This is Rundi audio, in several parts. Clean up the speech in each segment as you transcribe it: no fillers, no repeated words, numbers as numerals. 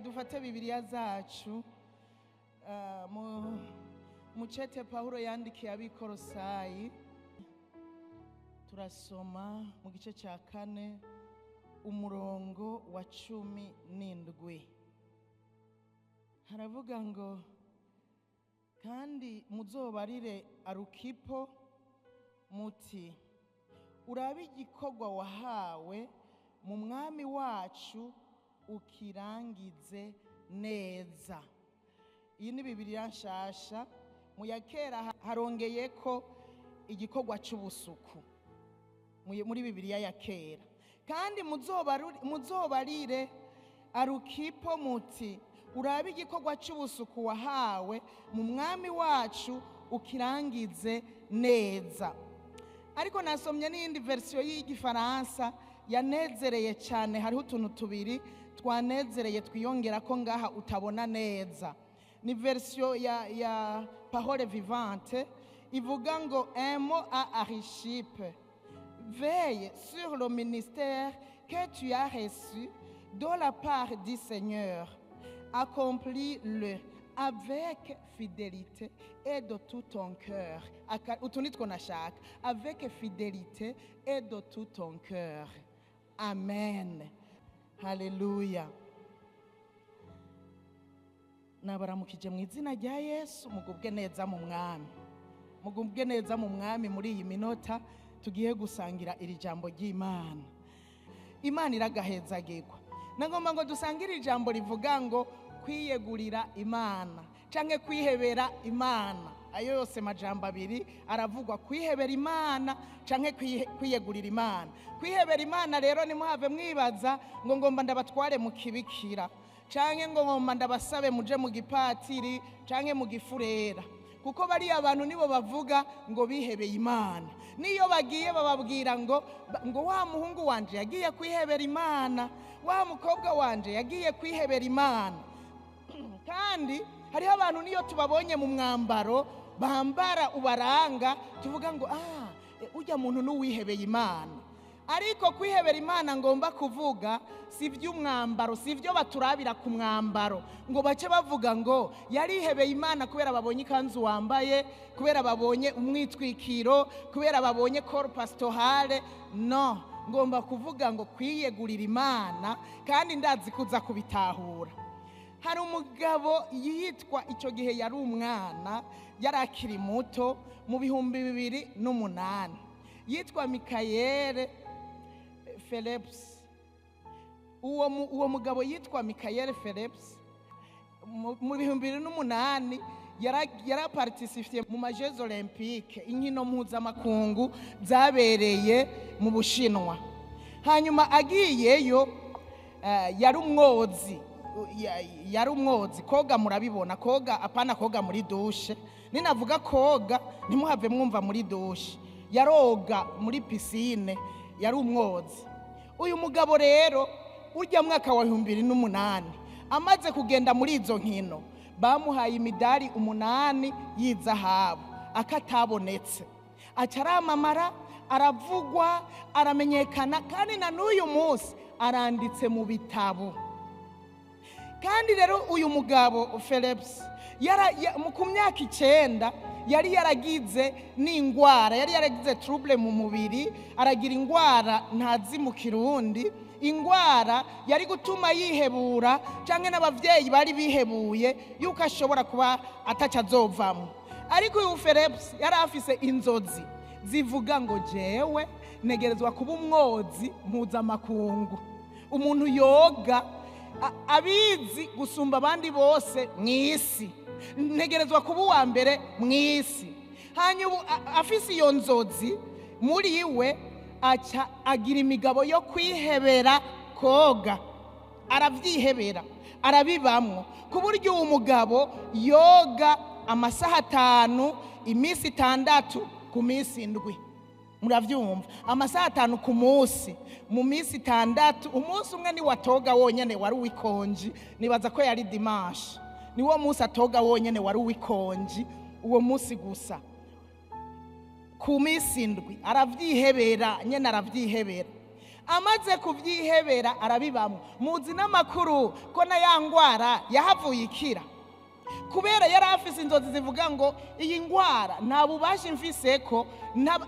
Dufate Bibiliya zacu mu cete Pawulo yandikiye ab'Ikorosayi, turasoma mu gice cya 4 umurongo wa 17. Haravuga ngo: kandi muzobarire Arukipo muti urabe igikorwa wahawe mu mwami wacu ukirangize neza. Iyi ni Bibiliya nshasha. Mu ya kera harongeye ko igikorwa cy'ubusuku muri Bibiliya ya kera. Kandi muzobarire Arukipo muti urabe igikorwa cy'ubusuku wahawe mu mwami wacu ukirangize neza. Ariko nasomye n'iyindi verisiyo y'Igifaransa yanezereye cyane. Hariho utuntu tubiri twanezereye twiyongera ko ngaha utabona neza. Ni verisiyo ya Parole Vivante ivuga ngo: un mot à Archippe, veille sur le ministère que tu as reçu de la part du Seigneur, accomplis-le avec fidélité et de tout ton cœur. Utu nitwo nashaka: avec fidélité et de tout ton cœur. Amen, haleluya. Nabaramukije mu izina rya Yesu. Mugubwe neza mu mwami, mugubwe neza mu mwami. Muri iyi minota tugiye gusangira iri jambo ry'Imana, Imana iragahezagirwa. Nagomba ngo dusangire ijambo rivuga ngo kwiyegurira Imana canke kwihebera Imana. Ayo yose majambo abiri aravugwa: kwihebera Imana canke kwiyegurira Imana. Kwihebera Imana rero, nimuhave mwibaza ngo ngomba ndabatware mu kibikira, canke ngo ngomba ndabasabe muje mu gipatiri canke mu gifurera, kuko bariya abantu nibo bavuga ngo bihebeye Imana. Niyo bagiye bababwira ngo wa muhungu wanje yagiye kwihebera Imana, wa mukobwa wanje yagiye kwihebera Imana. Kandi hariho abantu niyo tubabonye mu mwambaro bambara ubaranga, tuvuga ngo ujya muntu n'uwihebeye Imana. Ariko kwihebera Imana ngomba kuvuga si iby'umwambaro, si ibyo baturabira ku mwambaro ngo bace bavuga ngo yarihebeye Imana kubera babonye ikanzu wambaye, kubera babonye umwitwikiro, kubera babonye corps pastorale. No, ngomba kuvuga ngo kwiyegurira Imana, kandi ndazi kuza kubitahura. Hari umugabo yitwa, icyo gihe yari umwana, yari akiri muto, mu 2008, yitwa Mikayere Phelps. Uwo mugabo yitwa Mikayere Phelps, mu 2008 yaraparticipiye mu ma Jeux Olympiques, inkino mpuzamakungu zabereye mu Bushinwa. Hanyuma agiyeyo, yari umwozi, yari umwozi. Koga murabibona, koga apana koga muri douche. Ninavuga koga ntimuhave mwumva muri douche, yaroga muri piscine, yari umwozi. Uyu mugabo rero ujya mwaka wa 2008 amaze kugenda muri izo nkino, bamuhaye imidari 8 y'izahabu akatabonetse. Acaramamara, aravugwa, aramenyekana, kandi na n'uyu munsi aranditse mu bitabo. Kandi rero uyu mugabo Phelps ku myaka 9 yari yaragize n'ingwara, yari yaragize trouble mu mubiri, aragira ingwara ntazi mu Kirundi, ingwara yari gutuma yihebura, canke n'abavyeyi bari bihebuye yuko ashobora kuba ataca azovamo. Ariko uyu Phelps yari afise inzozi zivuga ngo jewe negerezwa kuba umwozi mpuzamakungu, umuntu yoga abizi gusumba abandi bose mw'isi, ntegerezwa kuba uwa mbere mw'isi. Hanyuma afise iyo nzozi muri we, aca agira imigabo yo kwihebera koga, aravyihebera, arabibamwo, ku buryo uwo mugabo yoga amasaha 5 iminsi 6 ku minsi 7. Muravyumva, amasaha 5 ku munsi mu minsi 6. Umunsi umwe ni watoga wonyene wari uwikonji, nibaza ko yari dimanche, niwo munsi atoga wonyene wari uwikonji, uwo munsi gusa ku minsi 7. Aravyihebera nyene, aravyihebera. Amaze kubyihebera arabibamwo. Muzi n'amakuru ko na ya ngwara yahavuye ikira, kubera yari afise inzozi zivuga ngo iyi ngwara nta bubasha mfise ko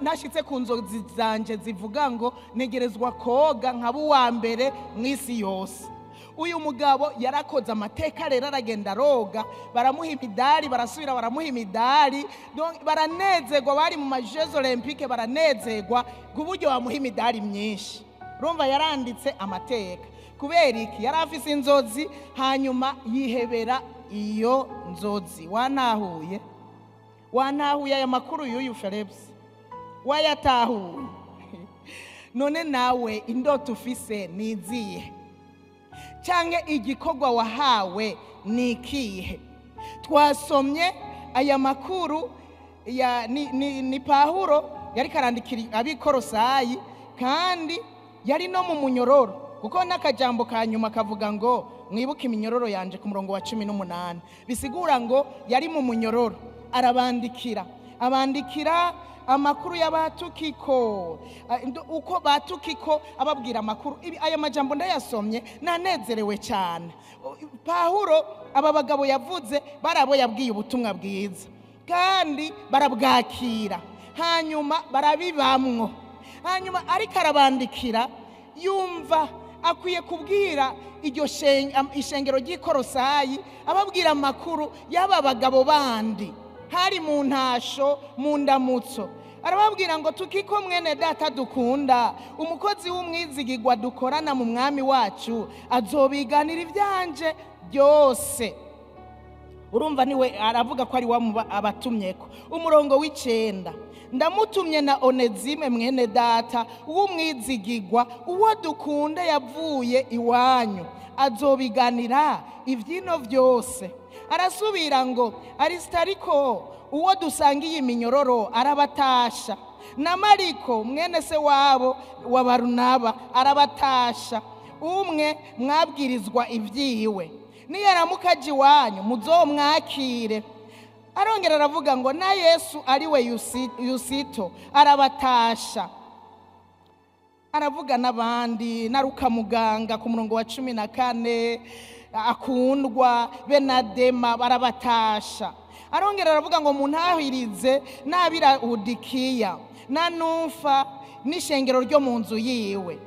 ntashitse ku nzozi zanje zivuga ngo negerezwa koga nkaba uwa mbere mu isi yose. Uyu mugabo yarakoze amateka rero, aragenda aroga, baramuha imidari, barasubira baramuha imidari, baranezerwa, bari mu ma Jeux Olympiques baranezerwa ku buryo bamuha imidari myinshi. Urumva yaranditse amateka. Kubera iki? Yari afise inzozi, hanyuma yihebera iyo nzozi. Wantahuye? Wantahuye aya makuru y'uyu Phelps? Wayatahuye? None nawe indoto ufise ni izihe? Canke igikorwa wahawe ni ikihe? Twasomye aya makuru ya ni Pawulo yariko arandikira ab'Ikorosayi, kandi yari no mu munyororo, kuko n'akajambo ka nyuma kavuga ngo mwibuke iminyororo yanje ku murongo wa 18, bisigura ngo yari mu munyororo. Arabandikira, abandikira amakuru y'abatukiko, uko batukiko ababwira amakuru. Aya majambo ndayasomye nanezerewe cyane. Pawulo aba bagabo yavuze barabo yabwiye ubutumwa bwiza, kandi barabwakira, hanyuma barabibamwo. Hanyuma ariko arabandikira, yumva akwiye kubwira iryo ishengero ry'Ikorosayi, ababwira amakuru y'aba bagabo bandi hari mu ntasho, mu ndamutso. Arababwira ngo tukiko mwene data dukunda, umukozi w'umwizigirwa dukorana mu mwami wacu, azobiganira ibyanje byose. Urumva niwe aravuga ko ari wa abatumyeko. Umurongo w'9, ndamutumye na Onezime mwene data w'umwizigirwa, uwo dukunda yavuye iwanyu, azobiganira ivyino byose. Arasubira ngo Aristariko uwo dusangiye iminyororo arabatasha, na Mariko mwene se wabo wa Barunaba arabatasha, umwe mwabwirizwa ibyiwe, niyaramuka aje iwanyu muzomwakire. Arongera aravuga ngo na Yesu ariwe Yusito arabatasha. Aravuga n'abandi, na Luka muganga ku murongo wa 14 akundwa Benadema barabatasha. Arongera aravuga ngo muntahirize n'abira Udikiya na Numfa n'ishengero ryo mu nzu yiwe.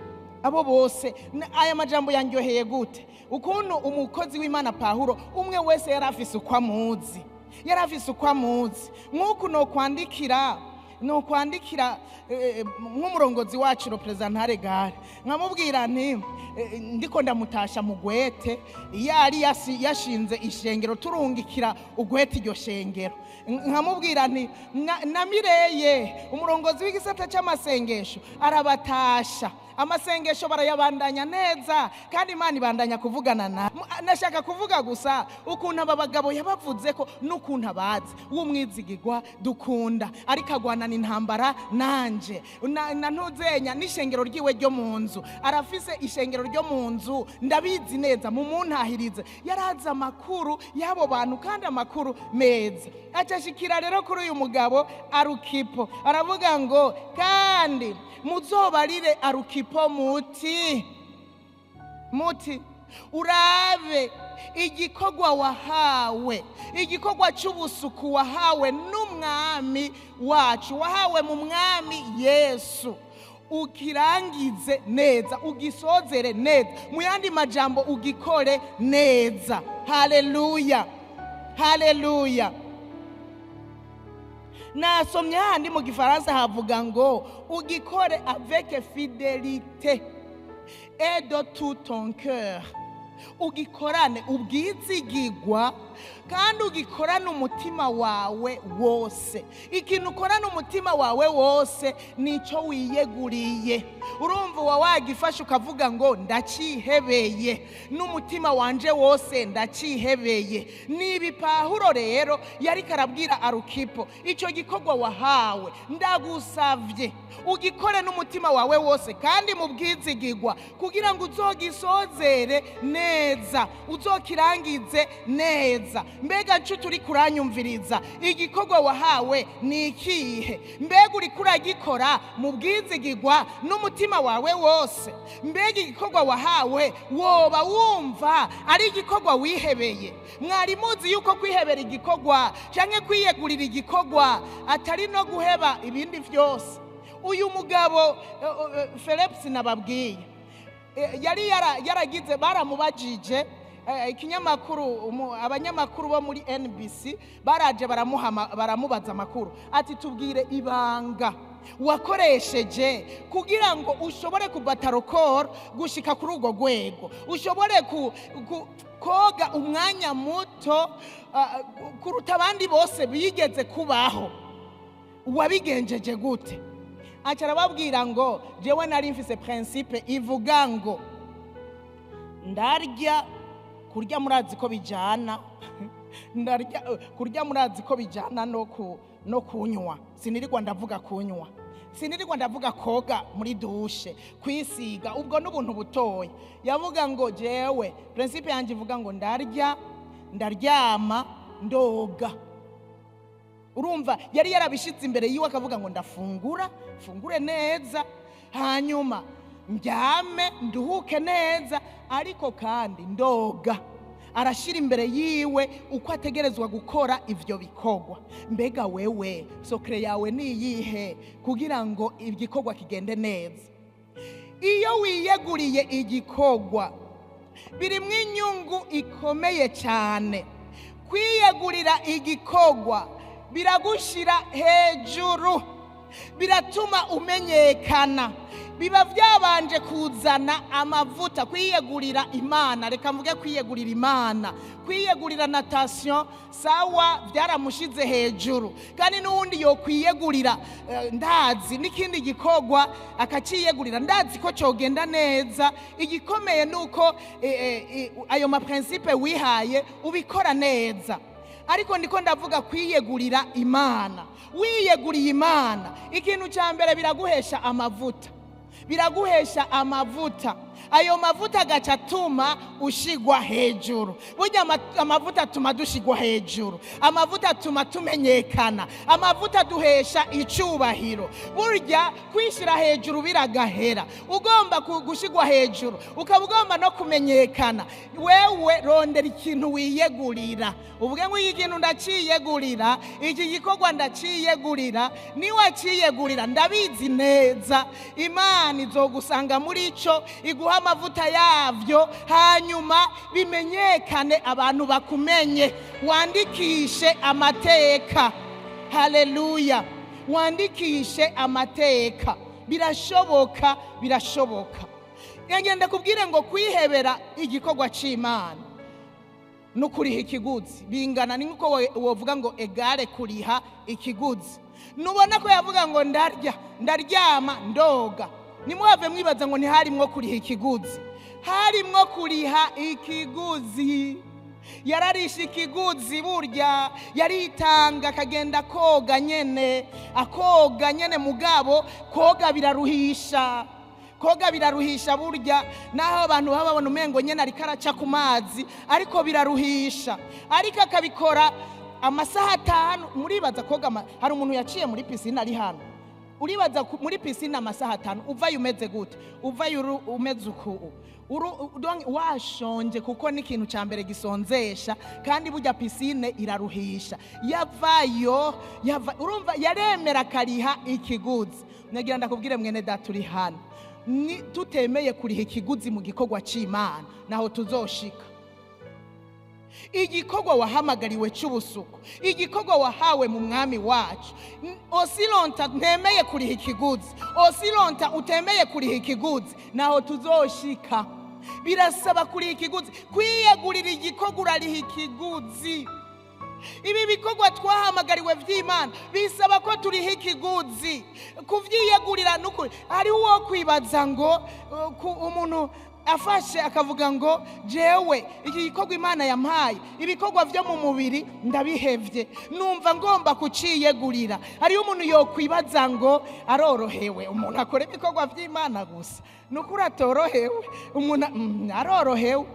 Abo bose, aya majambo yanyoheye gute? Ukuntu umukozi w'Imana Pawulo umwe wese yari afise uko amuzi, yari afise uko amuzi. Nk'uku nokwandikira nk'umurongozi wacu representante gare, nkamubwira nti ndiko ndamutasha mugwete, yari yashinze ishengero turungikira ugwete iryo shengero. Nkamubwira nti na Mireye umurongozi w'igisata cy'amasengesho arabatasha. Amasengesho barayabandanya neza, kandi Imana ibandanya kuvugana na. Nashaka kuvuga gusa ukuntu aba bagabo yabavuze ko n'ukuntu abazi w'umwizigirwa dukunda, ariko agwanana intambara nanje na ntuzenya n'ishengero ryiwe ryo mu nzu. Arafise ishengero ryo mu nzu, ndabizi neza, mumuntahirize. Yarazi amakuru y'abo bantu kandi amakuru meza. Acashikira rero kuri uyu mugabo Arukipo, aravuga ngo kandi muzobarire Arukipo muti urabe igikorwa wahawe, igikorwa cy'ubusuku wahawe n'umwami wacu, wahawe mu mwami Yesu, ukirangize neza, ugisozere neza, mu yandi majambo ugikore neza. Haleluya, haleluya. Nasomye handi mu Gifaransa havuga ngo ugikore avec fidélité et de tout ton cœur. Ugikorane ubwizigirwa kandi ugikorane umutima wawe wose. Ikintu ukorana umutima wawe wose nico wiyeguriye. Urumva wa wagifasha ukavuga ngo ndacihebeye n'umutima wanje wose, ndacihebeye. Nibi Pawulo rero yari karabwira Arukipo, ico gikorwa wahawe ndagusavye ugikore n'umutima wawe wose kandi mu bwizigirwa, kugira ngo uzogisozere neza, uzokirangize neza. neza. Mbega nshuti uri kuranyumviriza, igikorwa wahawe ni ikihe? Mbega uri kuragikora mu bwizigigwa n'umutima wawe wose? Mbega igikorwa wahawe woba wumva ari igikorwa wihebeye? Mwari muzi yuko kwihebera igikorwa canke kwiyegurira igikorwa atari no guheba ibindi vyose? Uyu mugabo Phillips nababwiye yari yaragize, baramubajije ikinyamakuru, abanyamakuru bo muri NBC baraje baramubaza amakuru, ati tubwire ibanga wakoresheje kugira ngo ushobore kubata record gushika kuri urwo rwego, ushobore koga umwanya muto kuruta abandi bose bigeze kubaho, wabigenjeje gute? Aca arababwira ngo jewe nari mfise principe ivuga ngo ndarya, kurya murazi ko bijana, ndarya, kurya murazi ko bijana no kunywa, sinirirwa ndavuga kunywa, sinirirwa ndavuga koga muri douche, kwisiga, ubwo n'ubuntu butoya. Yavuga ngo jewe principe yanje ivuga ngo ndarya, ndaryama, ndoga. Urumva yari yarabishitse imbere yiwe, akavuga ngo ndafungura, fungure neza, hanyuma ndyame nduhuke neza, ariko kandi ndoga. Arashira imbere yiwe uko ategerezwa gukora ivyo bikorwa. Mbega wewe secret yawe ni iyihe kugira ngo igikorwa kigende neza? Iyo wiyeguriye igikorwa birimwo inyungu ikomeye cyane. Kwiyegurira igikorwa biragushira hejuru, biratuma umenyekana, biba byabanje kuzana amavuta. Kwiyegurira Imana, reka mvuge kwiyegurira Imana, kwiyegurira natation sawa byaramushize hejuru, kandi n'uwundi yokwiyegurira ndazi n'ikindi gikorwa akaciyegurira, ndazi ko cogenda neza. Igikomeye nuko ayo maprincipe wihaye ubikora neza. Ariko ndiko ndavuga kwiyegurira Imana. Wiyeguriye Imana, ikintu cya mbere biraguhesha amavuta, biraguhesha amavuta. Ayo mavuta agaca atuma ushigwa hejuru. Burya amavuta atuma dushigwa hejuru, amavuta atuma tumenyekana, amavuta aduhesha icubahiro. Burya kwishira hejuru biragahera. Ugomba gushigwa hejuru, ukaba ugomba no kumenyekana, wewe rondera ikintu wiyegurira, uvuge ngo iki kintu ndaciyegurira, iki gikorwa ndaciyegurira. Niwaciyegurira ndabizi neza Imana izogusanga muri ico, iguha amavuta yavyo, hanyuma bimenyekane, abantu bakumenye, wandikishe amateka. Haleluya, wandikishe amateka. Birashoboka, birashoboka. Yagenda kubwire ngo kwihebera igikorwa c'Imana no kuriha ikiguzi bingana, ni nkuko wovuga ngo égale kuriha ikiguzi. Nubona ko yavuga ngo ndarya, ndaryama, ndoga, nimuhave mwibaza ngo ntiharimwo kuriha ikiguzi. Harimwo kuriha ikiguzi. Yararisha ikiguzi, burya yaritanga akagenda koga nyene, akoga nyene. Mugabo koga biraruhisha, koga biraruhisha burya, naho abantu baba babona umengo nyene ariko araca ku mazi, ariko biraruhisha. Ariko akabikora amasaha 5. Muribaza koga, hari umuntu yaciye muri piscine ari hano? Uribaza muri piscine amasaha 5 uvayo umeze gute? Uvayo umeze uku, washonje, kuko ni ikintu cya mbere gisonzesha, kandi burya piscine iraruhisha. Yavayo urumva yaremera akariha ikiguzi. Nagira ndakubwire mwene data uri hano, ni tutemeye kuriha ikiguzi mu gikorwa c'Imana naho tuzoshika. Igikorwa wahamagariwe cy'ubusuku, igikorwa wahawe mu mwami wacu, aussi longtemps ntemeye kuriha ikiguzi, aussi longtemps utemeye kuriha ikiguzi, naho tuzoshika. Birasaba kuriha ikiguzi. Kwiyegurira igikorwa urariha ikiguzi. Ibi bikorwa twahamagariwe vy'Imana bisaba ko turiha ikiguzi kuvyiyegurira. Nukuri hariho uwo kwibaza ngo umuntu Afashe akavuga ngo jewe iki gikorwa Imana yampaye, ibikorwa vyo mu mubiri ndabihevye, numva ngomba kuciyegurira. Hariyo umuntu yokwibaza ngo arorohewe, umuntu akora ibikorwa vy'Imana gusa. Nukuri atorohewe, umuntu arorohewe.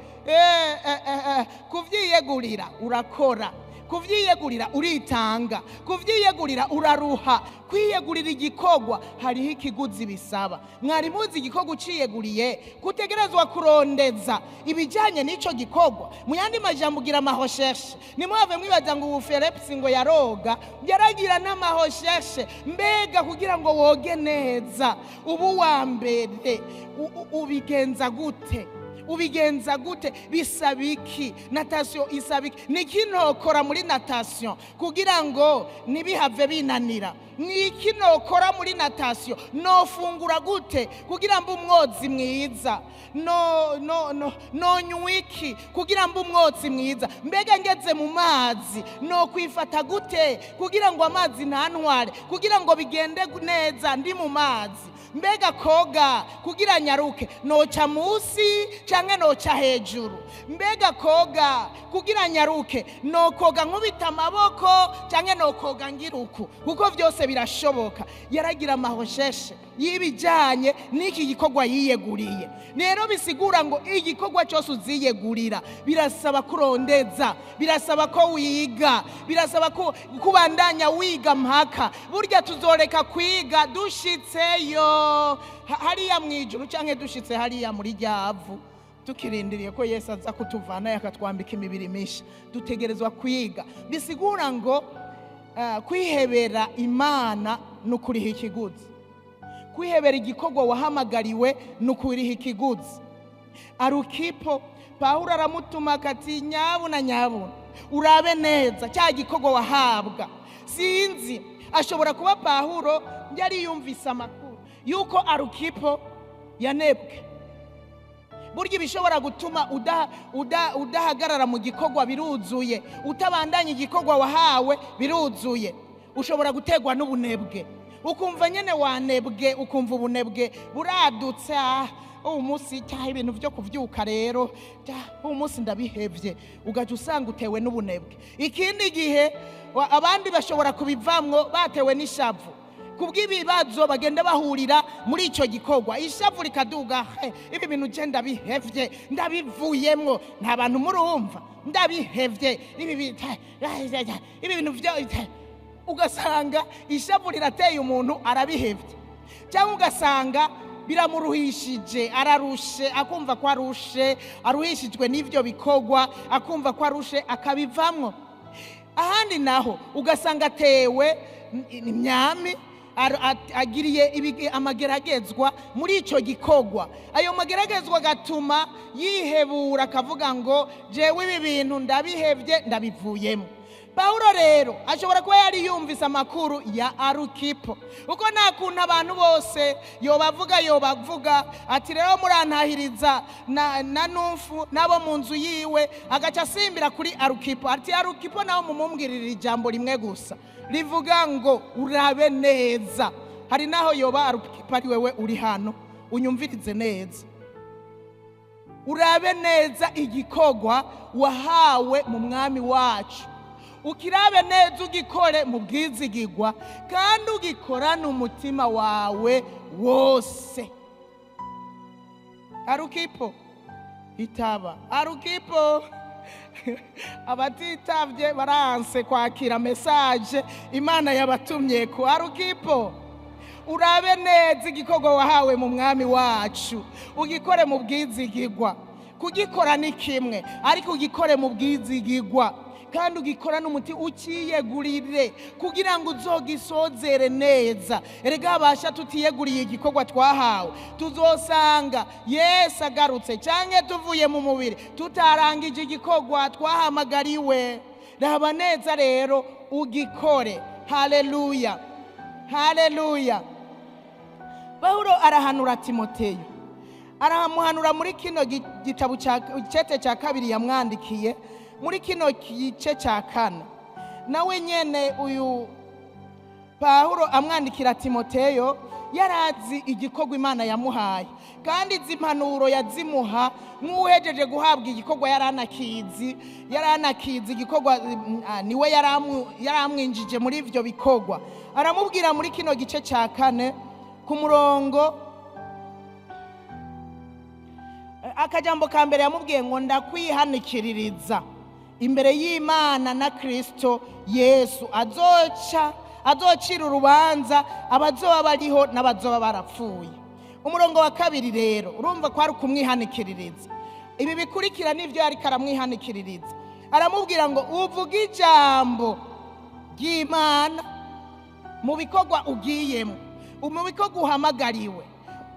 Kuvyiyegurira urakora, kuvyiyegurira uritanga, kuvyiyegurira uraruha. Kwiyegurira igikorwa hariho ikiguzi bisaba. Mwari muzi igikorwa uciyeguriye kutegerezwa kurondeza ibijyanye n'icyo gikorwa. Mu yandi majambo ugira amahosheshe. Nimwave mwibaza ngo ubu Philips ngo yaroga, yaragira n'amahosheshe. Mbega kugira ngo woge neza ubu wa mbere ubigenza gute? Ubigenza gute? Bisaba iki? Natation isaba iki? Niki nokora muri natation kugira ngo ntibihave binanira? Niki nokora muri natation? Nofungura gute kugira mbe umwotsi mwiza? Nonywa iki kugira mbe umwotsi mwiza? Mbega ngeze mu mazi nokwifata gute kugira ngo amazi ntantware, kugira ngo bigende neza ndi mu mazi? Mbega koga kugira nyaruke noca musi canke noca hejuru? Mbega koga kugira nyaruke nokoga nkubita amaboko canke nokoga ngiruku? Kuko vyose birashoboka. Yaragira amahosheshe y'ibijanye n'iki gikorwa yiyeguriye. Rero bisigura ngo igikorwa cyose uziyegurira birasaba kurondeza, birasaba ko wiga, birasaba ko kubandanya wiga mpaka. Burya tuzoreka kwiga dushitseyo hariya mwijuru canke dushitse hariya muri ryavu, tukirindiriye ko Yesu aza kutuvana yakatwambika imibiri misha. Dutegerezwa kwiga. Bisigura ngo kwihebera Imana nukuriha ikiguzi. Kwihebera igikorwa wahamagariwe nukuriha ikiguzi. Arukipo Pawulo aramutuma akati nyabuna nyabuna urabe neza cya gikorwa wahabwa. Sinzi, ashobora kuba Pawulo yari yumvise amakuru yuko Arukipo yanebwe. Burya ibishobora gutuma udahagarara mu gikorwa biruzuye, utabandanya igikorwa wahawe biruzuye. Ushobora gutegwa n'ubunebwe, ukumva nyene wanebwe, ukumva ubunebwe buradutse. Umunsi cyaha ibintu byo kuvyuka rero, umunsi ndabihevye, ugaca usanga utewe n'ubunebwe. Ikindi gihe abandi bashobora kubivamwo batewe n'ishavu kubw'ibibazo bagenda bahurira muri ico gikorwa, ishavu rikaduga. Ibi bintu je ndabihevye, ndabivuyemwo, nta bantu murumva, ndabihevye ibi bintu vyo. Ugasanga ishavu rirateye umuntu arabihevye, cyangwa ugasanga biramuruhishije, ararushe, akumva ko arushe, aruhishijwe n'ivyo bikorwa, akumva ko arushe akabivamwo. Ahandi naho ugasanga atewe imyami, agiriye amageragezwa muri ico gikorwa. Ayo mageragezwa gatuma yihebura akavuga ngo jewe ibi bintu ndabihevye, ndabivuyemo. Pawulo rero ashobora kuba yari yumvise amakuru ya Arukipo, kuko nta kuntu abantu bose yobavuga ati rero murantahiriza na Numfu nabo mu nzu yiwe, agaca asimbira kuri Arukipo ati Arukipo nawe mumumbwirira ijambo rimwe gusa rivuga ngo urabe neza. Hari naho yoba Arukipo ari wewe uri hano unyumvirize neza, urabe neza igikorwa wahawe mu mwami wacu, ukirabe neza ugikore mu bwizigigwa kandi ugikorane umutima wawe wose. Arukipo itaba, Arukipo. Abatitavye baranse kwakira message Imana yabatumye ko. Arukipo urabe neza igikorwa wahawe mu mwami wacu, ugikore mu bwizigigwa. Kugikora ni kimwe, ariko ugikore mu bwizigigwa kandi ugikora n'umuti ukiyegurire kugira ngo uzogisozere neza. Erega abasha tutiyeguriye igikorwa twahawe, tuzosanga Yesu agarutse canke tuvuye mu mubiri tutarangije igikorwa twahamagariwe. Raba neza rero ugikore. Haleluya, haleluya. Pawulo arahanura Timoteyo, aramuhanura muri kino gitabo cete cya kabiri yamwandikiye, muri kino gice cya kane. Nawe nyene uyu Pawulo amwandikira Timoteyo Yarazi igikorwa Imana yamuhaye, kandi izi mpanuro yazimuha nk'uhejeje guhabwa igikorwa. Yaranakizi igikorwa, niwe yaramwinjije muri ivyo bikorwa. Aramubwira muri kino gice cya 4 ku murongo, akajambo ka mbere yamubwiye ngo ndakwihanikiririza imbere y'Imana na Kristo Yesu azocira urubanza abazoba bariho n'abazoba barapfuye. Umurongo wa 2 rero urumva ko ari kumwihanikiririza. Ibi bikurikira nivyo ariko aramwihanikiririza. Aramubwira ngo uvuge ijambo ry'Imana mu bikorwa ugiyemo, mu bikorwa uhamagariwe.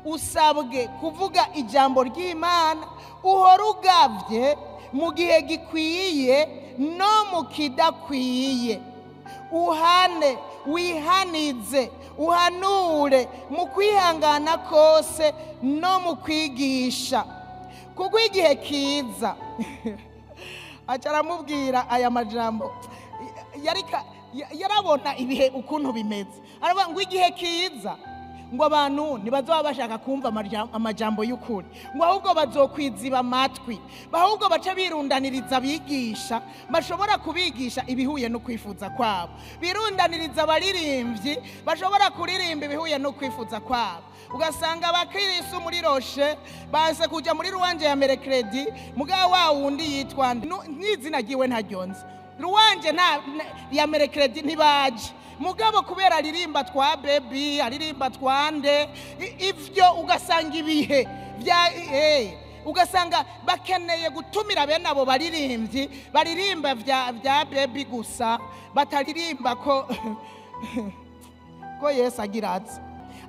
Usabwe kuvuga ijambo ry'Imana, uhora ugavye mu gihe gikwiye no mu kidakwiye. Uhane, wihanize, uhanure mu kwihangana kose no mu kwigisha, kuko igihe kiza. Aca aramubwira aya majambo, yarabona ibihe ukuntu bimeze. Aravuga ngo igihe kiza, ngo abantu ntibazoba bashaka kumva amajambo y'ukuri, ngo ahubwo bazokwiziba amatwi, ahubwo bace birundaniriza abigisha bashobora kubigisha ibihuye no kwifuza kwabo, birundaniriza abaririmbyi bashobora kuririmba ibihuye no kwifuza kwabo. Ugasanga abakirisu muri Roche banse kuja muri ruwanje ya Merekredi, mugabo wa wundi yitwa n'izina ryiwe ntaryonze, ruwanje na ya Merekredi ntibaje, mugabo kubera aririmba twa baby, aririmba twande ivyo, ugasanga ibihe vya ugasanga bakeneye gutumira bene abo baririmbyi baririmba vya baby gusa, bataririmba ko Yesu agira ati.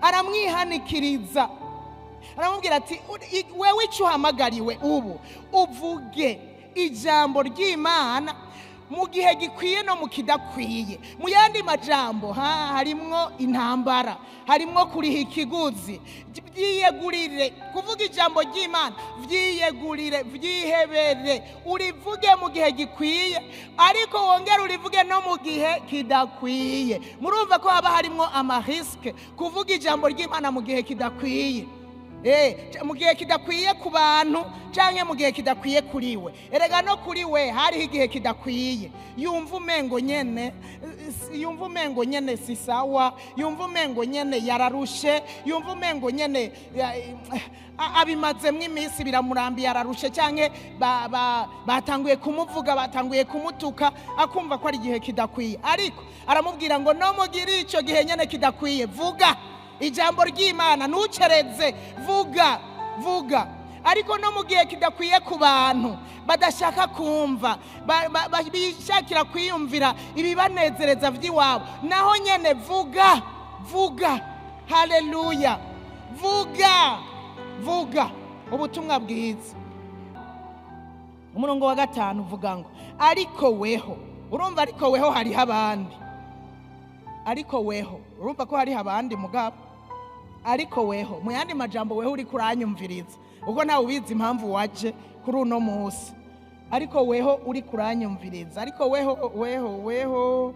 Aramwihanikiriza, aramubwira ati wewe icyo uhamagariwe ubu uvuge ijambo ry'Imana mu gihe gikwiye no mu kidakwiye. Mu yandi majambo harimwo intambara, harimwo kuriha ikiguzi. Vyiyegurire kuvuga ijambo ry'Imana, vyiyegurire, vyihebere, urivuge mu gihe gikwiye, ariko wongere urivuge no mu gihe kidakwiye. Murumva ko haba harimwo amariske kuvuga ijambo ry'Imana mu gihe kidakwiye. Mu gihe kidakwiye ku bantu canke mu gihe kidakwiye kuri we. Erega no kuri we hariho igihe kidakwiye. Yumva umengo nyene, yumva umengo nyene si sawa, yumva umengo nyene yararushe, yumva umengo nyene abimazemwo iminsi biramurambiye, yararushe, canke batanguye kumuvuga, batanguye kumutuka, akumva ko ari igihe kidakwiye. Ariko aramubwira ngo no mugire ico gihe nyene kidakwiye, vuga ijambo ry'Imana, ntucereze, vuga, vuga. Ariko no mu gihe kidakwiye ku bantu badashaka kumva, bishakira kwiyumvira ibibanezereza vy'iwabo, naho nyene vuga, vuga. Haleluya, vuga, vuga ubutumwa bwiza. Umurongo wa 5 uvuga ngo ariko weho, urumva ariko weho hariho abandi, ariko weho urumva ko hariho abandi mugabo, ariko weho, mu yandi majambo weho uri kuranyumviriza, ubwo ntawe ubizi impamvu waje kuri uno munsi, ariko weho uri kuranyumviriza, ariko weho, weho, weho,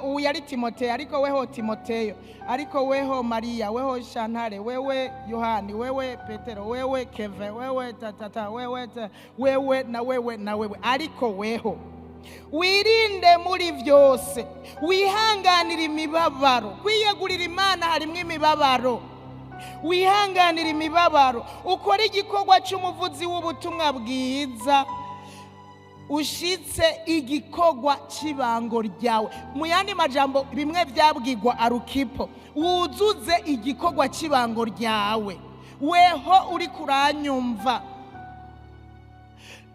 uyu yari Timoteyo, ariko weho Timoteyo, ariko weho Maria, weho Shantare, wewe Yohani, wewe Petero, wewe Keve, wewe tatata, wewe wewe na wewe na wewe, ariko weho wirinde muri vyose, wihanganira imibabaro. Kwiyegurira Imana harimwo imibabaro. Wihanganira imibabaro, ukora igikorwa c'umuvuzi w'ubutumwa bwiza, ushitse igikorwa c'ibango ryawe. Mu yandi majambo bimwe vyabwirwa Arukipo, wuzuze igikorwa c'ibango ryawe. Weho uri kuranyumva,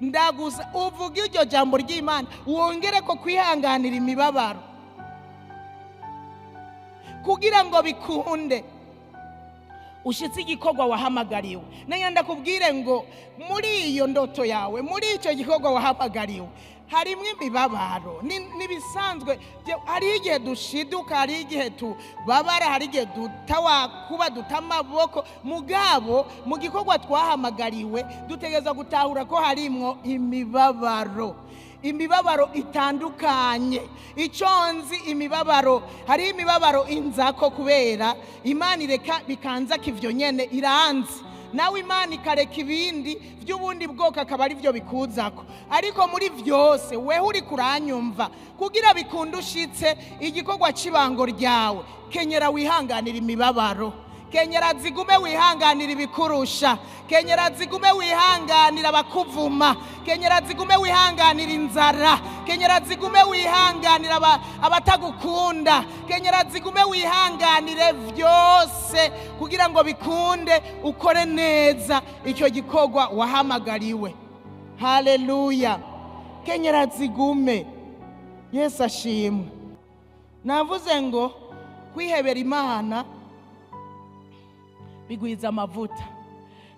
ndagusa uvuge iryo jambo ry'Imana, wongere ko kwihanganira imibabaro kugira ngo bikunde ushitse igikorwa wahamagariwe. Nanya ndakubwire ngo muri iyo ndoto yawe, muri icyo gikorwa wahamagariwe, harimwo imibabaro. Nibisanzwe, hari igihe dushiduka, hari igihe tubabara, hari igihe dutawakuba, duta amaboko. Mugabo mu gikorwa twahamagariwe dutegerezwa gutahura ko harimwo imibabaro. Imibabaro itandukanye. Icyo nzi imibabaro, hari imibabaro inzako kubera Imana ireka bikanza kivyo nyene iranzi. Nawe Imana ikareka ibindi by'ubundi bwoko akaba ari byo bikuzako. Ariko muri vyose wewe uri kuranyumva kugira bikundushitse igikorwa cibango ryawe, kenyera wihanganira imibabaro, kenyera zigume wihanganira ibikurusha, kenyera zigume wihanganira abakuvuma, kenyera zigume wihanganira inzara, kenyera zigume wihanganira abatagukunda, kenyera zigume wihanganire vyose kugira ngo bikunde ukore neza icyo gikorwa wahamagariwe. Haleluya. Kenyera zigume. Yesu ashimwe. Navuze ngo kwihebera Imana bigwiza amavuta.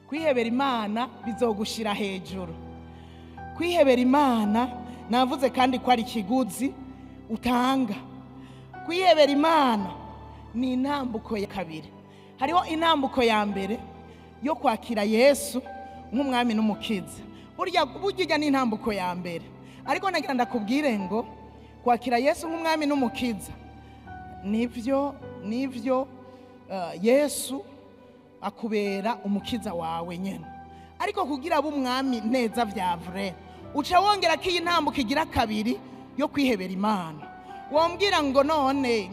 Kwihebera Imana bizogushira hejuru. Kwihebera Imana navuze kandi ko ari ikiguzi utanga. Kwihebera Imana ni intambuko ya kabiri. Hariho intambuko ya mbere yo kwakira Yesu nk'umwami n'umukiza. Burya burya ni intambuko ya mbere. Ariko nagira ndakubwire ngo kwakira Yesu nk'umwami n'umukiza nivyo Yesu akubera umukiza wawe nyene. Ariko kugira abo umwami neza vya vrai, uca wongera ko iyi ntambuko igira kabiri yo kwihebera Imana. Wombwira ngo none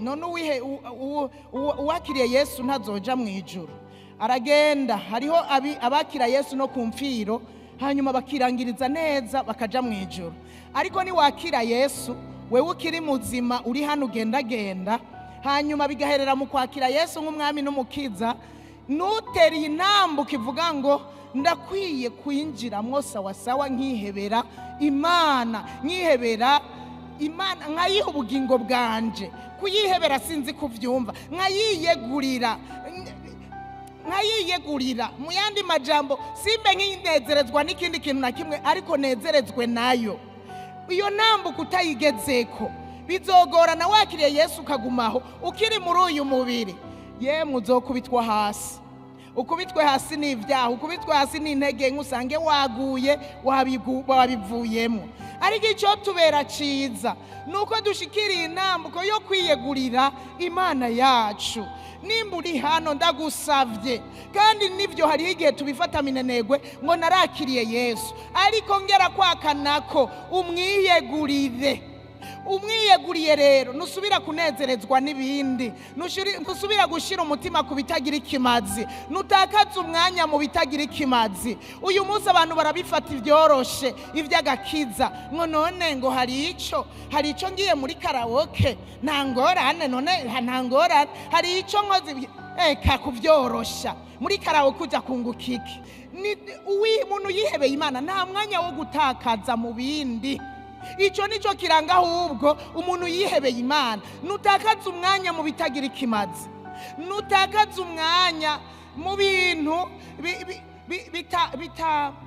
uwakiriye Yesu ntazoja mu ijuru. Aragenda, hariho abakira Yesu no kumfiro hanyuma bakirangiriza neza bakaja mu ijuru. Ariko ni wakira Yesu wewe ukiri muzima uri hano ugendagenda, hanyuma bigaherera mu kwakira Yesu nk'umwami n'umukiza, nutera intambuko ivuga ngo ndakwiye kwinjiramwo sawasawa nkihebera Imana, nkihebera Imana nkayiha ubugingo bwanje. Kuyihebera sinzi kuvyumva, nkayiyegurira, nkayiyegurira. Mu yandi majambo simbe nkinezerezwa n'ikindi kintu na kimwe ariko nezerezwe nayo. Iyo ntambuko utayigezeko bizogorana wakiriye Yesu ukagumaho ukiri muri uyu mubiri. Yemwe uzokubitwa hasi, ukubitwe hasi n'ivyaha, ukubitwe hasi n'intege nke, usange waguye wabivuyemo. Ariko icyo tubera ciza nuko dushikiriye intambuko yo kwiyegurira Imana yacu. Nimba uri hano ndagusavye, kandi nivyo hariho igihe tubifata minenegwe ngo narakiriye Yesu, ariko ngera kwakanako umwiyegurire. Umwiyeguriye rero nusubira kunezerezwa n'ibindi, nusubira gushira umutima ku bitagira ikimazi, nutakaza umwanya mu bitagira ikimazi. Uyu munsi abantu barabifata ibyoroshe ivy'agakiza, ngo none ngo hari ico ngiye muri karaoke nta ngorane, none nta ngorane, hari ico nkoze eka kuvyorosha muri karaoke uja kunguka iki? Umuntu yihebeye Imana nta mwanya wo gutakaza mu bindi. Ico nico kiranga ahubwo umuntu yihebeye Imana. Nutakaza umwanya mu bitagira ikimazi, nutakaza umwanya mu bintu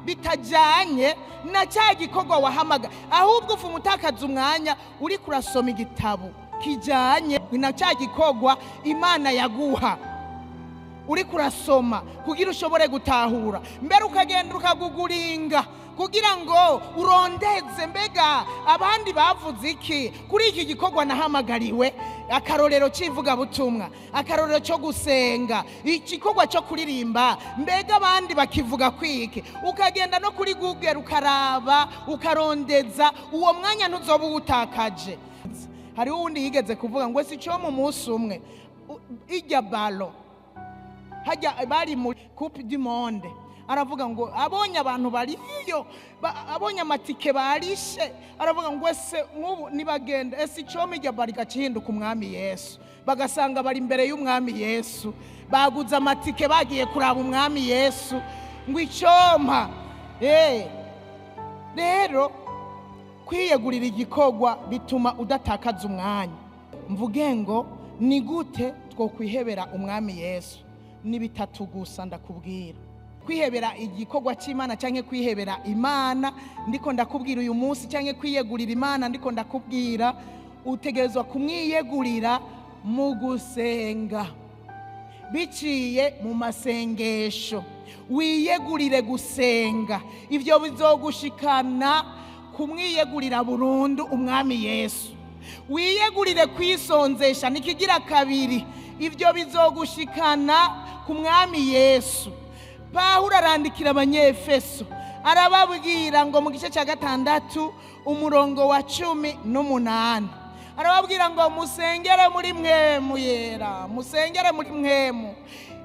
bitajanye na cya gikorwa wahamaga, ahubwo ufu mutakaza umwanya uri kurasoma igitabo kijanye na cya gikorwa Imana yaguha, uri kurasoma kugira ushobore gutahura. Mbere ukagenda ukaguguringa kugira ngo urondeze mbega abandi bavuze iki kuri iki gikorwa nahamagariwe. Akarorero c'ivuga butumwa, akarorero cyo gusenga, igikorwa cyo kuririmba, mbega abandi bakivuga kwiki. Ukagenda no kuri Google ukaraba ukarondeza, uwo mwanya ntuzoba uwutakaje. Hariho uwundi yigeze kuvuga ngo si cyo mu munsi umwe ijya balo hajya bari mu Coupe du Monde, aravuga ngo abonye abantu bariyo, abonye amatike barishe, aravuga ngo ese nk'ubu nibagenda ese icyo mijya bari gacihinduka umwami Yesu, bagasanga bari imbere y'umwami Yesu, baguze amatike bagiye kuraba umwami Yesu, ngo icyompa. Rero kwiyegurira igikorwa bituma udatakaza umwanya. Mvuge ngo ni gute twokwihebera umwami Yesu? Ni bitatu gusa ndakubwira. Kwihebera igikorwa cy'Imana canke kwihebera Imana ndiko ndakubwira uyu munsi, canke kwiyegurira Imana ndiko ndakubwira, utegerezwa kumwiyegurira mu gusenga biciye mu masengesho. Wiyegurire gusenga, ivyo bizogushikana Kumwiyegurira burundu umwami Yesu, wiyegurire kwisonzesha. Nikigira kabiri, ibyo bizogushikana ku mwami Yesu. Pawulo arandikira Abanyefeso, arababwira ngo mu gice cya 6 umurongo wa 18, arababwira ngo musengere muri mwemu yera, musengere muri mwemu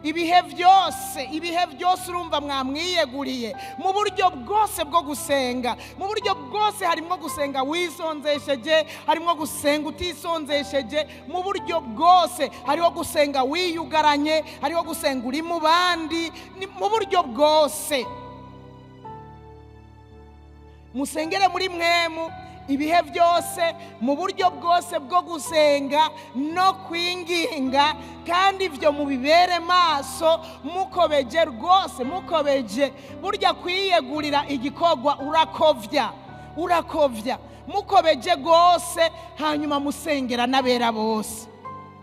ibihe byose. Ibihe byose urumva mwamwiyeguriye mu buryo bwose bwo gusenga. Mu buryo bwose harimo gusenga wisonzesheje, harimo gusenga utisonzesheje. Mu buryo bwose hariho gusenga wiyugaranye, hariho gusenga uri mu bandi. Mu buryo bwose musengere muri mwemu ibihe byose, mu buryo bwose bwo gusenga no kwinginga, kandi ibyo mubibere maso, mukobeje rwose, mukobeje. Burya kwiyegurira igikorwa urakovya, urakovya, mukobeje rwose, hanyuma musengera n'abera bose.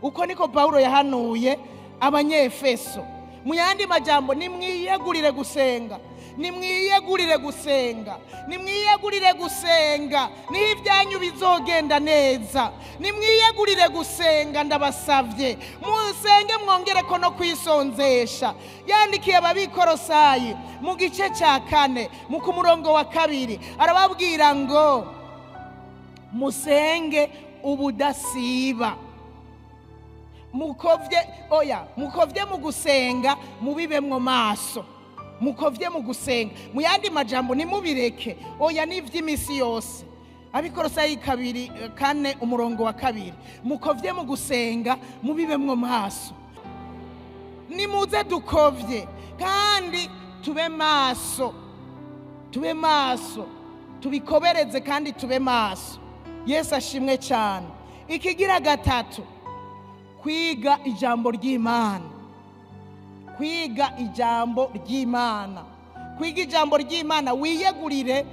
Uko niko Pawulo yahanuye Abanyefeso. Mu yandi majambo, nimwiyegurire gusenga, nimwiyegurire gusenga, nimwiyegurire gusenga, niho ibyanyu bizogenda neza. Nimwiyegurire gusenga, ndabasavye musenge, mwongere ko no kwisonzesha. Yandikiye Ababikorosayi mu gice cya 4 mu kumurongo wa 2, arababwira ngo musenge ubudasiba, mukovye, oya, mukovye mu gusenga, mubibemwo maso, mukovye mu gusenga. Mu yandi majambo, nimubireke, oya, n'ivy'imisi yose. Abikorosayi 2:4 umurongo wa 2, mukovye mu gusenga, mubibemwo maso. Nimuze dukovye kandi tube maso, tube maso, tubikobereze kandi tube maso. Yesu ashimwe cyane. Ikigira gatatu, kwiga ijambo ry'Imana, kwiga ijambo ry'Imana, kwiga ijambo ry'Imana. Wiyegurire,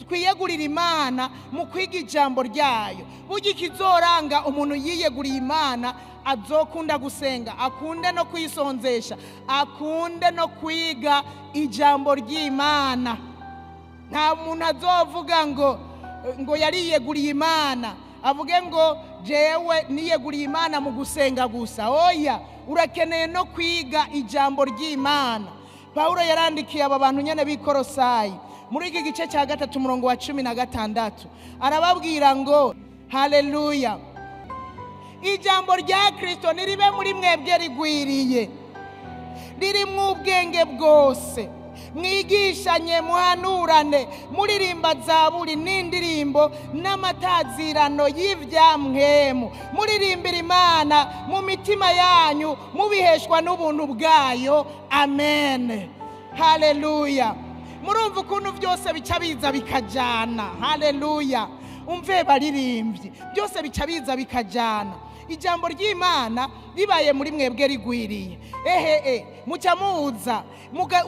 twiyegurire Imana mu kwiga ijambo ryayo. Burya ikizoranga umuntu yiyeguriye Imana, azokunda gusenga, akunde no kwisonzesha, akunde no kwiga ijambo ry'Imana. Nta muntu azovuga ngo yariyeguriye Imana avuge ngo jewe niyeguriye Imana mu gusenga gusa. Oya, urakeneye no kwiga ijambo ry'Imana. Pawulo yarandikiye aba bantu nyene b'Ikorosayi muri iki gice cya 3 umurongo wa 16, arababwira ngo haleluya, ijambo rya Kristo niribe muri mwebwe rigwiriye, ririmwo ubwenge bwose, mwigishanye, muhanurane, muririmba zaburi n'indirimbo n'amatazirano y'ivyamwemu, muririmbira Imana mu mitima yanyu, mubiheshwa n'ubuntu bwayo. Amen, haleluya. Murumva ukuntu byose bica biza bikajana. Haleluya. Umve baririmbyi, byose bica biza bikajana. Ijambo ry'Imana ribaye muri mwebwe rigwiriye, ehe, muca muza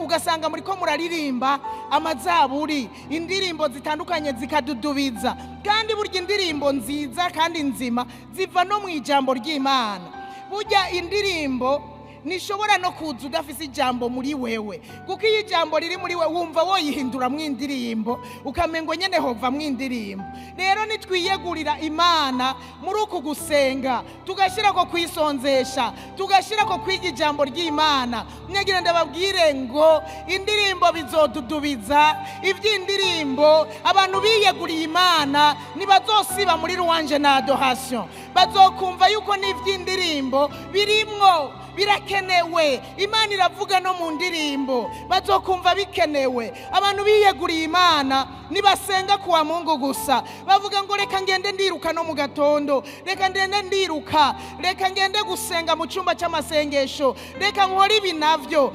ugasanga muriko muraririmba amazaburi, indirimbo zitandukanye zikadudubiza. Kandi burya indirimbo nziza kandi nzima ziva no mu ijambo ry'Imana. Burya indirimbo nishobora no kuza udafise ijambo muri wewe, kuko iyo ijambo riri muri wewe wumva woyihindura mu indirimbo, ukamengo nyene hova mu indirimbo. Rero nitwiyegurira Imana muri uku gusenga, tugashyira ko kwisonzesha, tugashyira ko kwiga ijambo ry'Imana, mwagira ndababwire ngo indirimbo bizodudubiza. Ivy'indirimbo abantu biyeguriye Imana nibazosiba muri louange na adoration, bazokumva yuko n'ivy'indirimbo birimwo birakenewe. Imana iravuga no mu ndirimbo, bazokumva bikenewe. Abantu biyeguriye Imana nibasenga kuwa Mungu gusa, bavuga ngo reka ngende ndiruka no mu gatondo, reka ngende ndiruka, reka ngende gusenga mu cyumba cy'amasengesho, reka nkore ibi navyo.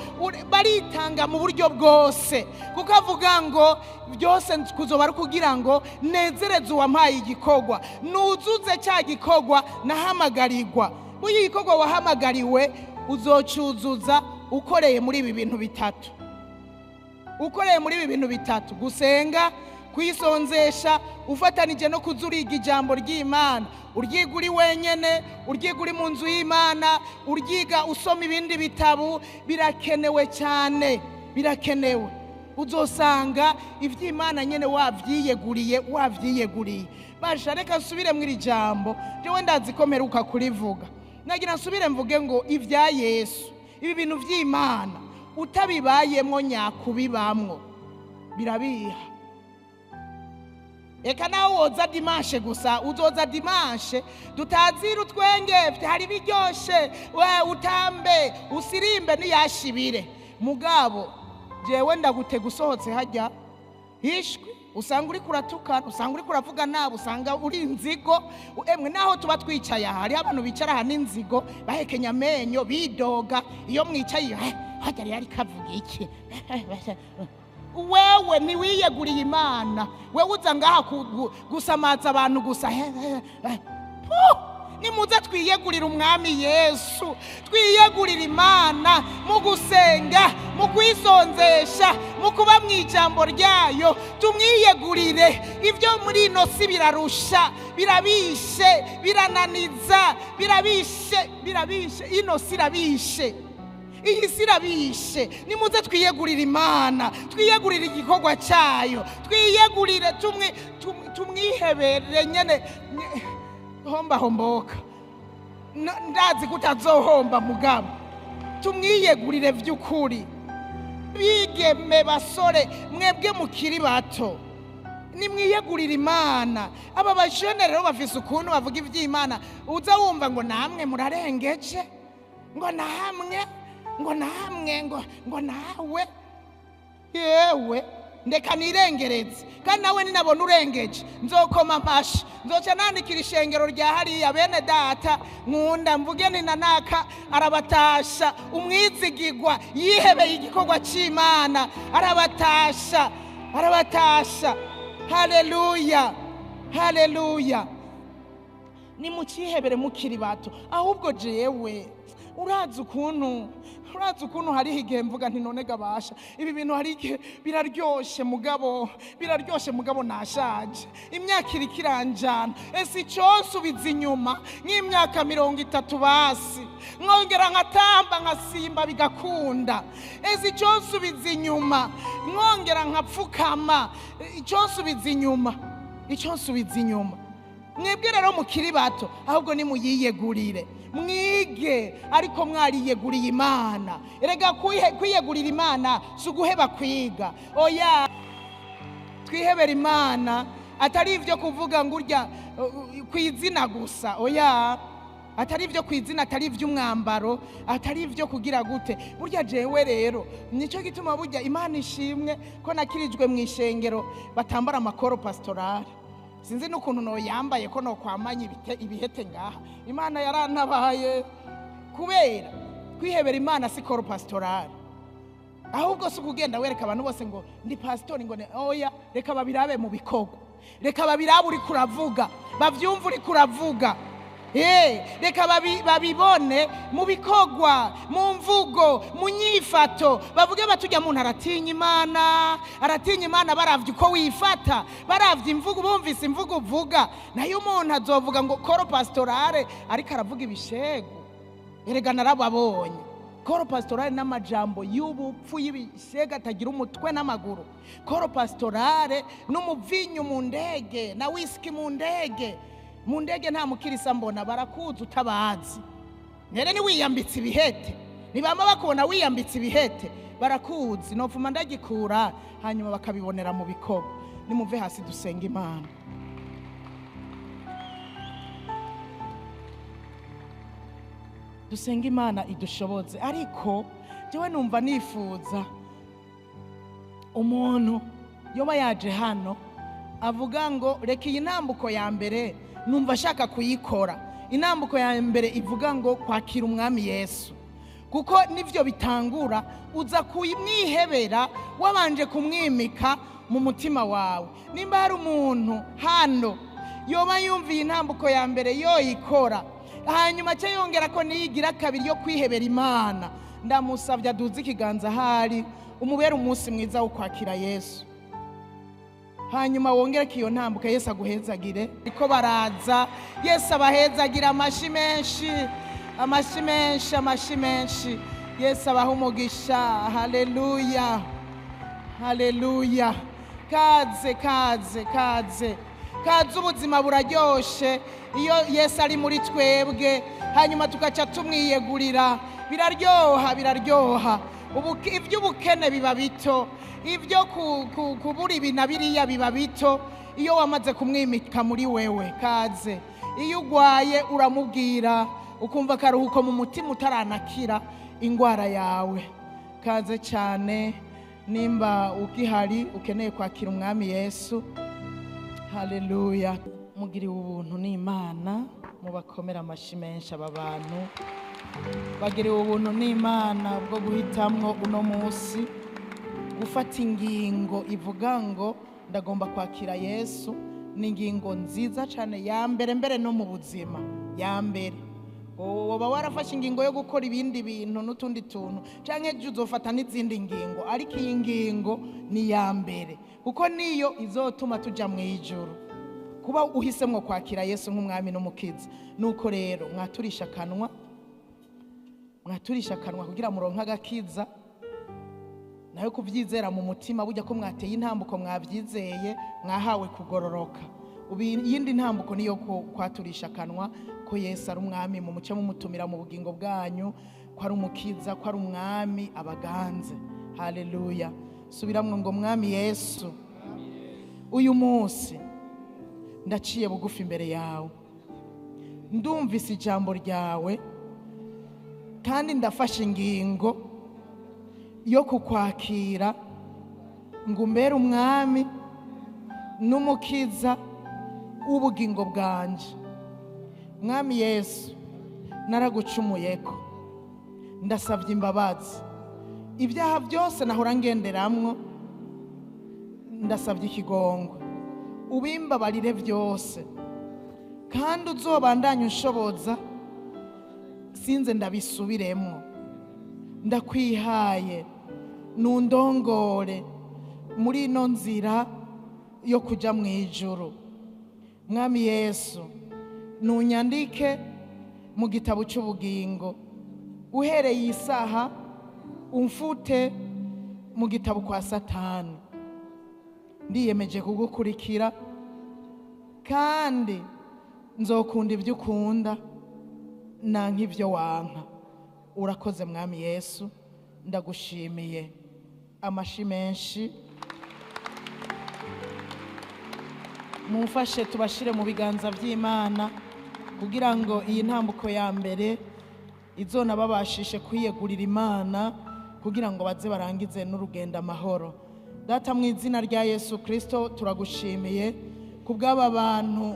Baritanga mu buryo bwose, kuko avuga ngo byose kuzoba ari kugira ngo nezereze uwampaye igikorwa, nuzuze cya gikorwa nahamagarirwa. Burya igikorwa wahamagariwe uzocuzuza ukoreye muri ibi bintu bitatu, ukoreye muri ibi bintu bitatu: gusenga, kwisonzesha, ufatanije no kuzuriga ijambo ry'Imana. Uryiga uri wenyene, uryiga uri mu nzu y'Imana, uryiga usoma ibindi bitabo. Birakenewe cyane, birakenewe. Uzosanga ivy'Imana nyene wavyiyeguriye, wavyiyeguriye. Basha reka nsubire mu iri jambo, jewe ndazi ko mperuka kurivuga. Nagira nsubire mvuge ngo ivya Yesu, ibi bintu vy'Imana utabibayemwo nyakubibamwo birabiha. Eka nawe woza dimanche gusa, uzoza dimanche dutazira utwenge, hari biryoshe, we utambe usirimbe niyashibire. Mugabo jewe ndagutega usohotse hajya hishwi, usanga uri kuratukana, usanga uri kuravuga nabi, usanga uri inzigo. Emwe naho tuba twicaye aha, hariho abantu bicara aha n'inzigo, bahekenya amenyo, bidoga. Iyo mwicaye hajya rero ariko avuga iki? Wewe ntiwiyeguriye Imana, wewe uza ngaha gusamaza abantu gusa. Nimuze twiyegurire Umwami Yesu, twiyegurire Imana mu gusenga, mu kwisonzesha, mu kuba mu ijambo ryayo. Tumwiyegurire. Ibyo muri ino si birarusha, birabishe, birananiza, birabishe, birabishe. Ino si irabishe, iyi si irabishe. Nimuze twiyegurire Imana, twiyegurire igikorwa cyayo, twiyegurire, tumwihebere nyene. Homba homboka, ndazi kutazohomba mugabo tumwiyegurire vy'ukuri. Bigeme basore mwebwe mukiri bato, nimwiyegurire Imana. Aba bajene rero bafise ukuntu bavuga ivy'Imana, uza wumva ngo namwe murarengeje, ngo namwe, ngo namwe, ngo nawe. Yewe ndeka nirengereze, kandi nawe ninabona urengeje nzokoma amashi, nzoca nandikira ishengero rya hariya bene data nkunda, mvuge ni nanaka arabatasha, umwizigigwa yihebeye igikorwa c'Imana, arabatasha, arabatasha. Haleluya, haleluya. Nimukihebere mukiri bato. Ahubwo jewe urazi ukuntu hariho igihe mvuga nti none gabasha ibi bintu hari igihe biraryoshe mugabo, biraryoshe mugabo nashaje, imyaka iri kiranjana. Ese iconsubiza inyuma nk'imyaka 30 basi, nkongera nkatamba nkasimba bigakunda. Ese iconsubiza inyuma nkongera nkapfukama, iconsubiza inyuma, iconsubiza inyuma. Mwebwe rero mukiri bato, ahubwo nimuyiyegurire, mwige ariko mwariyeguriye Imana. Erega kwiyegurira Imana si uguheba kwiga, oya. Twihebera Imana atari ivyo kuvuga ngo urya kwizina gusa, oya. Atari ivyo kwizina, atari ivy'umwambaro, atari ivyo kugira gute. Burya jewe rero nico gituma burya Imana ishimwe ko nakirijwe mu ishengero batambara amakoro pastorale. Sinzi n'ukuntu no yambaye ko no kwamanya ibihete ngaha. Imana yarantabaye kubera kwihebera Imana si koro pastorale. Ahubwo si kugenda wereka abantu bose ngo ndi pastori ngo oya, reka babirabe mu bikorwa, reka babirabe uri kuravuga, bavyumve uri kuravuga. Reka babibone mu bikorwa, mu mvugo, mu nyifato, bavuge batujya muntu aratinya Imana, aratinya Imana. Baravye uko wifata, baravye imvugo, bumvise imvugo uvuga. Nayo umuntu azovuga ngo koro pastorale ariko aravuga ibishego. Erega narababonye koro pastorale n'amajambo y'ubupfu y'ibishego atagira umutwe n'amaguru. Koro pastorale n'umuvinyu mu ndege na whisky mu ndege. Mu ndege nta mukirisa mbona, barakuzi utabazi. Nere ni wiyambitse ibihete, nibama bakubona wiyambitse ibihete barakuzi, nopfuma ndagikura, hanyuma bakabibonera mu bikorwa. Nimuve hasi dusenga Imana. Dusenga Imana idushoboze. Ariko jewe numva nifuza umuntu yoba yaje hano avuga ngo reka iyi ntambuko ya mbere numva ashaka kuyikora. Intambuko ya mbere ivuga ngo kwakira Umwami Yesu, kuko nivyo bitangura uza kumwihebera wabanje kumwimika mu mutima wawe. Nimba hari umuntu hano yoba yumviye intambuko ya mbere yoyikora, hanyuma cyo yongera ko niyigira kabiri yo kwihebera Imana, ndamusabye aduze ikiganza ahari, umubere umunsi mwiza wo kwakira Yesu. Hanyuma wongere ko iyo ntambuka Yesu aguhezagire. Ariko baraza, Yesu abahezagira amashi menshi, amashi menshi, amashi menshi. Yesu abaha umugisha. Haleluya, Haleluya. Kaze, kaze, kaze, kaze. Ubuzima buraryoshe iyo Yesu ari muri twebwe, hanyuma tugaca tumwiyegurira. Biraryoha, biraryoha. Iby'ubukene biba bito, ibyo kubura ibi na biriya biba bito iyo wamaze kumwimika muri wewe. Kaze. Iyo ugwaye uramubwira, ukumva akaruhuko mu mutima utaranakira indwara yawe. Kaze cyane. Nimba ugihari ukeneye kwakira Umwami Yesu, haleluya, mugiriwe ubuntu n'Imana. Mubakomera amashyi menshi. Aba bantu bagiriwe ubuntu n'Imana bwo guhitamwo uno munsi gufata ingingo ivuga ngo ndagomba kwakira Yesu. Ni ingingo nziza cyane, ya mbere mbere no mu buzima, ya mbere. Woba warafashe ingingo yo gukora ibindi bintu n'utundi tuntu, canke ejo uzofata n'izindi ngingo, ariko iyi ngingo ni iya mbere, kuko niyo izotuma tuja mu ijuru, kuba uhisemwo kwakira Yesu nk'umwami n'umukiza. Nuko rero mwaturisha akanwa, mwaturisha akanwa kugira muronke agakiza. Nayo kubyizera mu mutima, burya ko mwateye intambuko, mwabyizeye, mwahawe kugororoka. Ubu iyindi ntambuko niyo kwaturisha akanwa ko Yesu ari umwami, mu muce mumutumira mu bugingo bwanyu, ko ari umukiza, ko ari umwami abaganze. Haleluya. Subiramwo ngo: "Mwami Yesu, uyu munsi ndaciye bugufi imbere yawe. Ndumvise ijambo ryawe kandi ndafashe ingingo yo kukwakira ngo umbere umwami n'umukiza w'ubugingo bwanje. Mwami Yesu, naragucumuyeko, ndasabye imbabazi. Ibyaha byose nahora ngenderamwo, ndasabye ikigongwe, ubimbabarire byose, kandi uzobandanye unshoboza sinze ndabisubiremwo. Ndakwihaye, nundongore muri ino nzira yo kujya mu ijuru. Mwami Yesu, nunyandike mu gitabo cy'ubugingo. Uhereye isaha umfute mu gitabo kwa Satani. Ndiyemeje kugukurikira kandi nzokunda ibyo ukunda nanka ibyo wanka. Urakoze Mwami Yesu, ndagushimiye." Amashi menshi. Mumfashe tubashire mu biganza by'Imana kugira ngo iyi ntambuko ya mbere izona babashishe kwiyegurira Imana, kugira ngo baze barangize n'urugendo amahoro. Data, mu izina rya Yesu Kristo, turagushimiye ku bw'aba bantu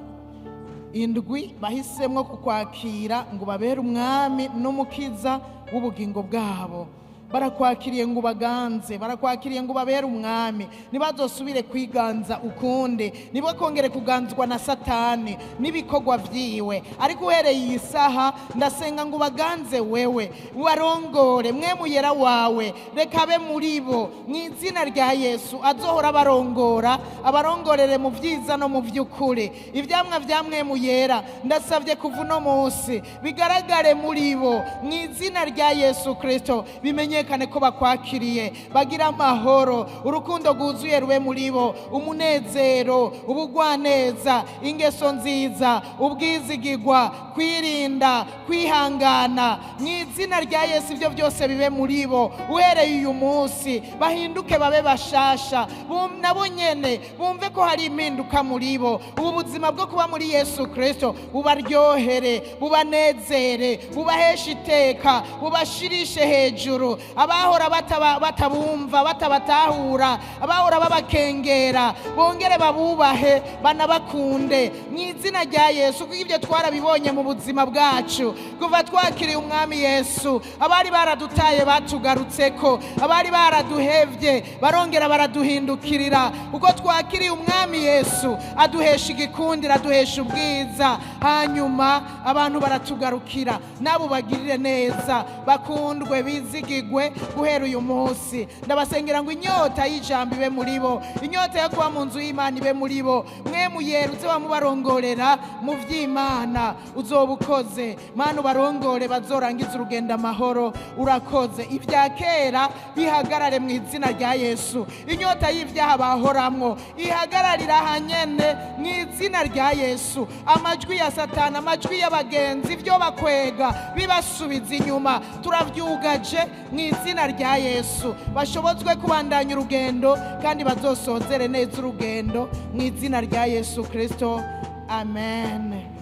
indwi bahisemwo kukwakira ngo babere umwami n'umukiza w'ubugingo bwabo. Barakwakiriye ngo ubaganze, barakwakiriye ngo ubabere umwami. Ntibazosubire kwiganza ukundi, ntibakongere kuganzwa na Satani n'ibikorwa vyiwe, ariko uhereye iyi saha ndasenga ngo ubaganze wewe, ubarongore. Mpwemu Yera wawe reka abe muri bo mu izina rya Yesu. Azohora abarongora, abarongorere mu vyiza no mu vy'ukuri. Ivyamwa vya Mpwemu Yera ndasavye kuva uno munsi bigaragare muri bo mu izina rya Yesu Kristo, bimenyekane ko bakwakiriye. Bagira amahoro, urukundo rwuzuye rube muri bo, umunezero, ubugwaneza, ingeso nziza, ubwizigigwa, kwirinda, kwihangana. Mu izina rya Yesu, ibyo byose bibe muri bo uhereye uyu munsi. Bahinduke babe bashasha, nabo nyene bumve ko hari impinduka muri bo. Ubu buzima bwo kuba muri Yesu Kristo bubaryohere, bubanezere, bubaheshe iteka, bubashirishe hejuru. Abahora batabumva, batabatahura, abahora babakengera, bongere babubahe, banabakunde mu izina rya Yesu, kuko ibyo twarabibonye mu buzima bwacu kuva twakiriye Umwami Yesu. Abari baradutaye batugarutseko, abari baraduhevye barongera baraduhindukirira. Uko twakiriye Umwami Yesu, aduhesha igikundiro, aduhesha ubwiza, hanyuma abantu baratugarukira. Nabo bagirire neza, bakundwe, bizigirwe. Bahezagigwe guhera uyu munsi. Ndabasengera ngo inyota y'ijambo ibe muri bo, inyota yo kuba mu nzu y'Imana ibe muri bo. Mwe muyera uze wamubarongorera mu vy'Imana, uzoba ukoze. Mana, ubarongore bazorangiza urugendo amahoro. Urakoze. Ibya kera bihagarare mu izina rya Yesu. Inyota y'ivyaha bahoramwo ihagararira hanyene mu izina rya Yesu. Amajwi ya Satani, amajwi y'abagenzi, ibyo bakwega bibasubiza inyuma, turavyugaje mu izina rya Yesu. Bashobozwe kubandanya urugendo kandi bazosozere neza urugendo mu izina rya Yesu Kristo, amen.